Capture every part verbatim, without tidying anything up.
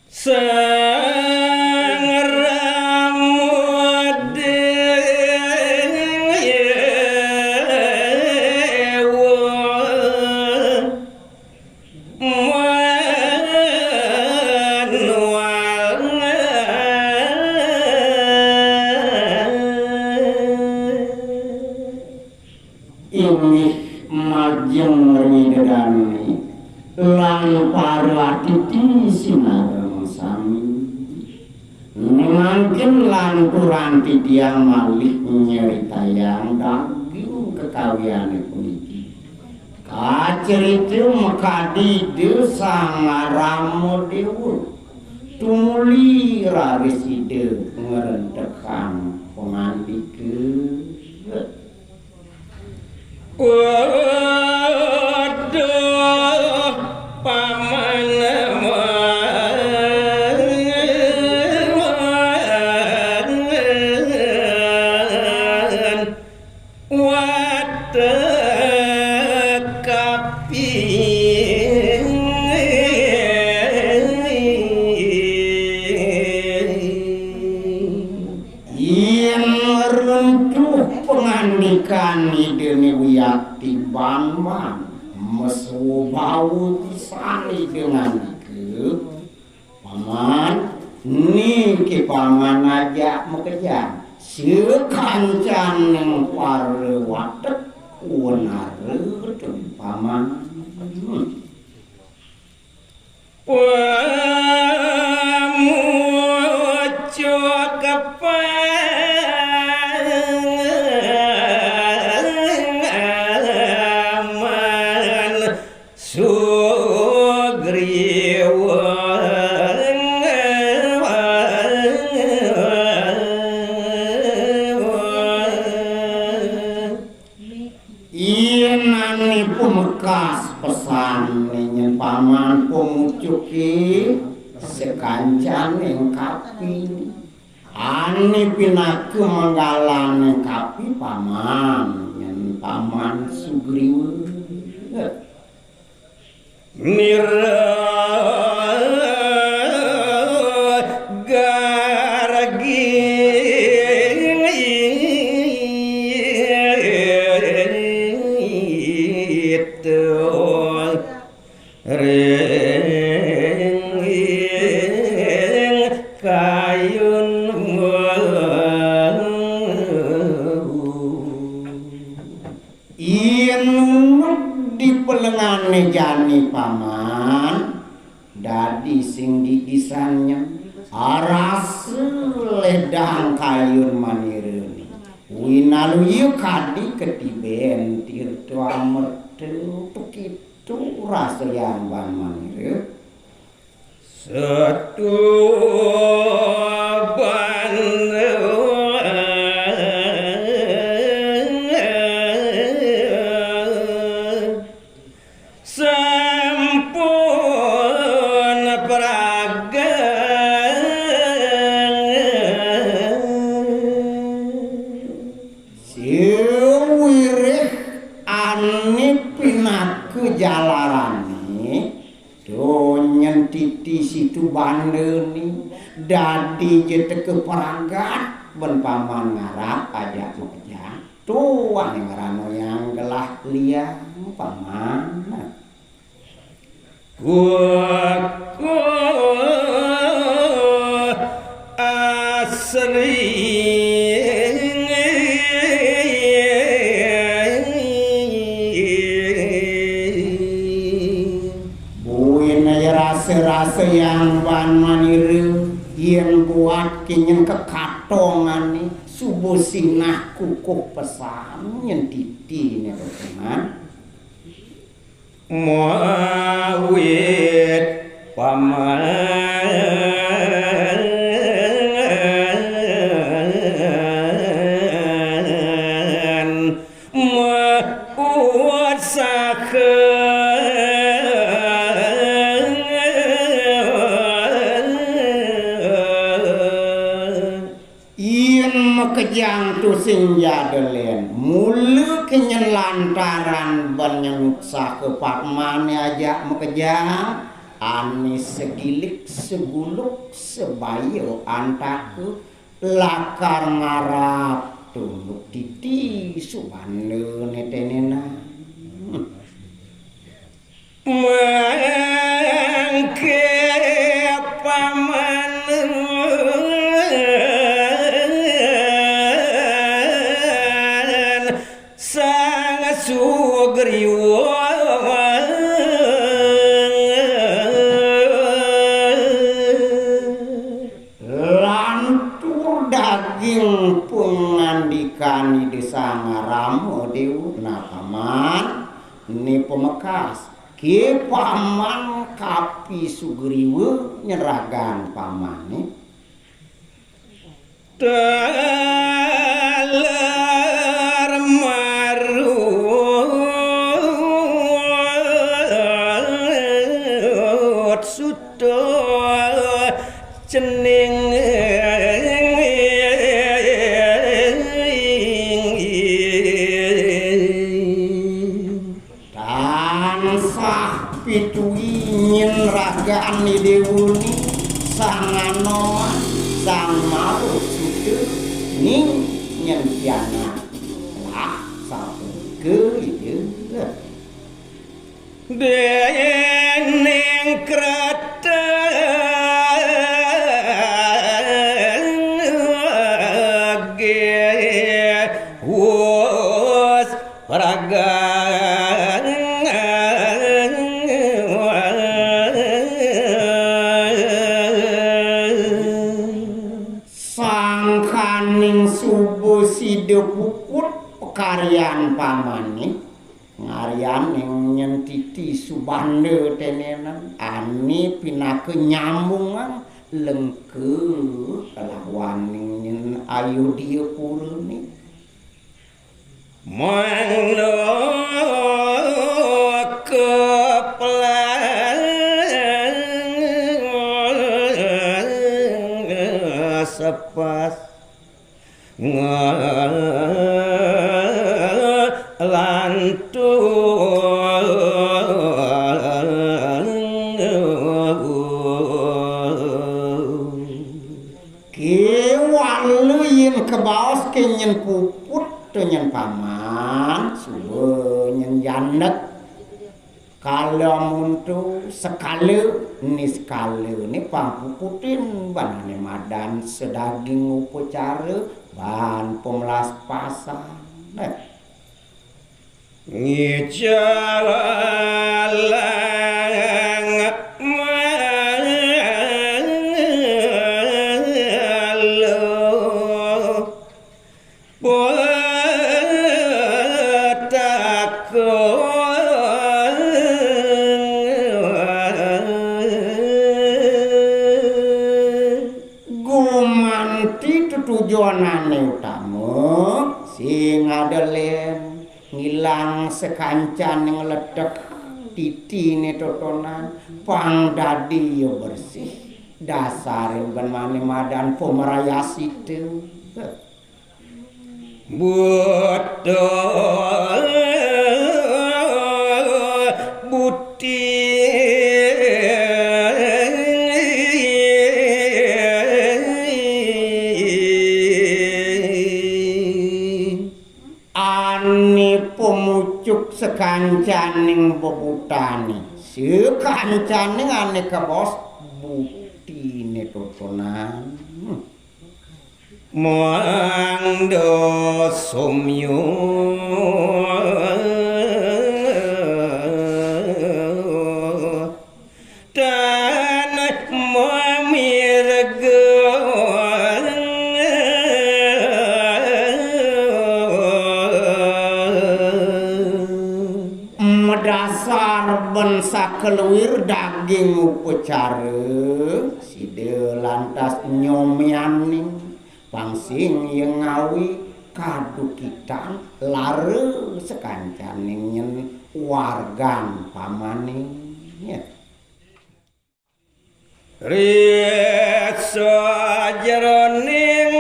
Sang Rama Déwa manual. Inggih majeng ring Ida dané, lan para atiti sinareng sami. Mangkin lanturang titiang malih nyritayang daging kekawiané puniki. Kacarita makadi Ida Sang Rama Déwa. Tumuli raris Ida ngrentegang pangandika. Waduh, paman, watek kapi. Yén runtuh pangandikan Idané wiakti banban, maswabawa pisan Ida ngandika, "Paman, niki paman ajak makejang. Sakancaning para watek wanara ten paman." Pamucuk paman Sugriwa. Yén ané pamekas pesan nyén paman pamucuké sakancaning kapi. Ané pinaka manggalaning kapi paman nyén paman Sugriwa. Nira gargi itu ring kayun. Yén nunut di pelengané jani paman, dadi sing didisan nyem. Arasa ledang kayun manirané. Winaluya kadi katibén tirta amerta pekitu rasa yamban manira. Setuban sampun pragat. Sawireh ané pinaka jalarané, to nyén titi situ bandané, dadi ja teka pragat, ben paman ngarap ajak makejang. To ané ngranoyang gelah liang paman. Kukuh asri. Buin aja rasa-rasa yang ban manira, yén buat kenyang kekatongané, suba sinah kukuh pesan nyén titiné pesengan. Mawit paman mausaha. Yén makejang tusing ja dén, mula kenyén lantaran ban nyén usaha pamané ajak makejang, Ané segilik seguluk sebaya antaka lakar ngarap tunduk titi Subanda né tenenan. Mangké pamanen Sang Sugriwa. Lantur daging pangandikan Ida Sang Rama Déwa, nah, Paman, né pamekas. Ké Paman kapi Sugriwa nyén ragan pamané. Taler marut suta cening. Tansah pituhi nyén ragané déwa né, sang Anoman, sang Marutsuda, ning nyén pianak lah sapunika Ida. Déning kreteg wus pragang. Sangkaning suba sida puput pakaryan pamané, ngaryaning nyén titi Subanda tenenan, ané pinaka nyambungang Lengka kalawaning nyén Ayodya purané. Mangda keplang sepas ngelantung. Kéwala yén kabaos ké nyén puput to nyén paman, suba nyén jandek. Kala muntu sekala, niskala né pang puputin ban ané madan sadaging upacara ban pamlaspasan. Nah. Ngicalang malu petaka. Gumanti tetujon ané utama, sing ada lén ngilang sakancaning ledek titiné totonan, pang dadi ya bersih. Dasarin ban ané madan pamarayasita. Buta buti. Ané pamucuk sakancaning bebutané, sakancaning ané kabaos butiné totonan. Mangda somya tan mamirga. Madasar ban sakeluir daging upacara, sida lantas nyomianing pang sing ya ngawi kadukitan lara sakancaning nyén wargan pamané. Ri sajeroning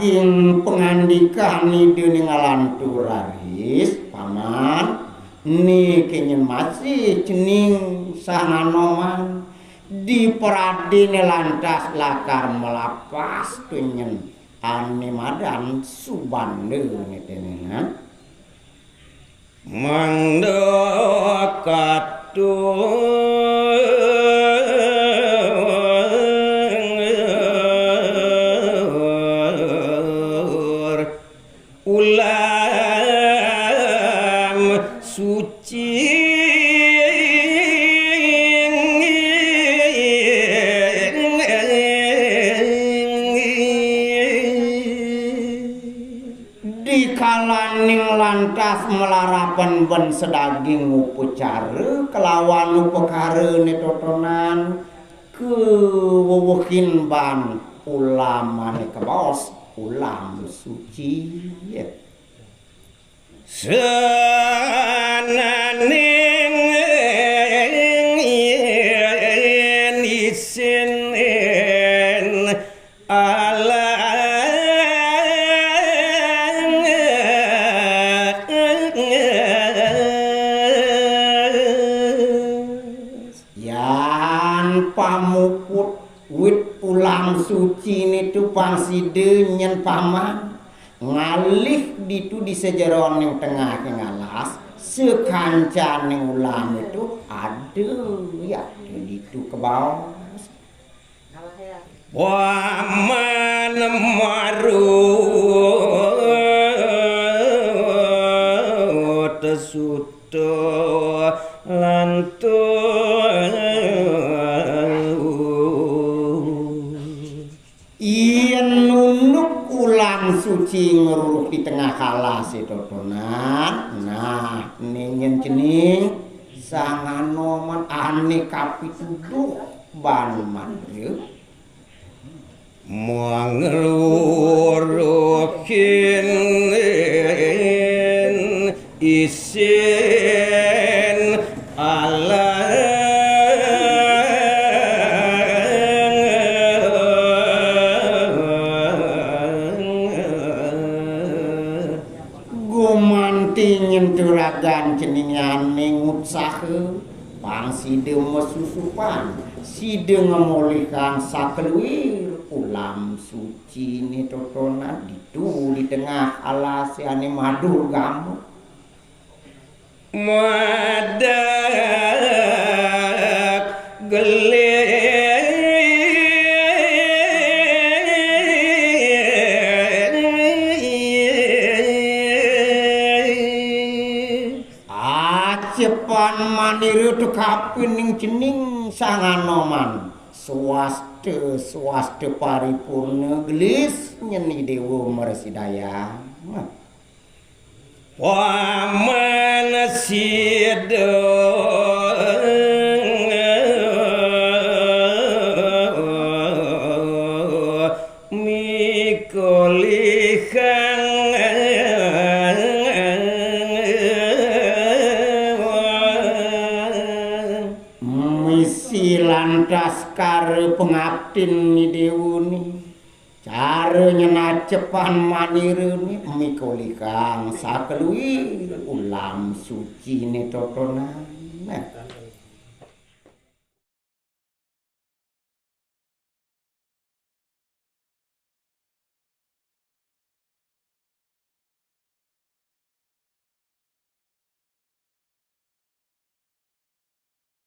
Ing pangandikan Ida ning alantur raris, Paman, niki nyen masih cening Sang Anoman. Dipradene lantas lakar melapas tu nyen ane madan Subanda ne tenenan. Mangda katur ulam suci. Dikalaning lantas malarapan ban sadaging upacara kalawan upakarane totonan, kawewehin ban ulamane kabaos ulam suci. Sananing isin alas. Yan pamuput wit ulam suci nitu pang sida nyen Paman, ngalih ditu di sajeroning tengahing alas, sakancaning ulam itu ada ya ditu kabaos. Waman marut suto lantu. Yen nunduk ulam suci ngeruruh di tengah alas totonan, nah, ningen cening Sang Anoman ane kapituduh ban mandra. Mangruruhin isin alang. Gumanti nyentuh ragan ceningane ngutsaha, pang sida masusupan, sida ngemolihang sakeluir ulam sucine totonan ditu di tengah alase ane madur gama. Madak gelis. Acapan manira tu kapining cening Sang Anoman. Swasta, swasta paripurna gelis nyeni Dewa Mresidayang. Waman sida mikolihang. Misi lantas kara pangaptin ni Dewa ni. Cara nyenacepan manira ni mikolihang sakeluir ulam sucine totonan.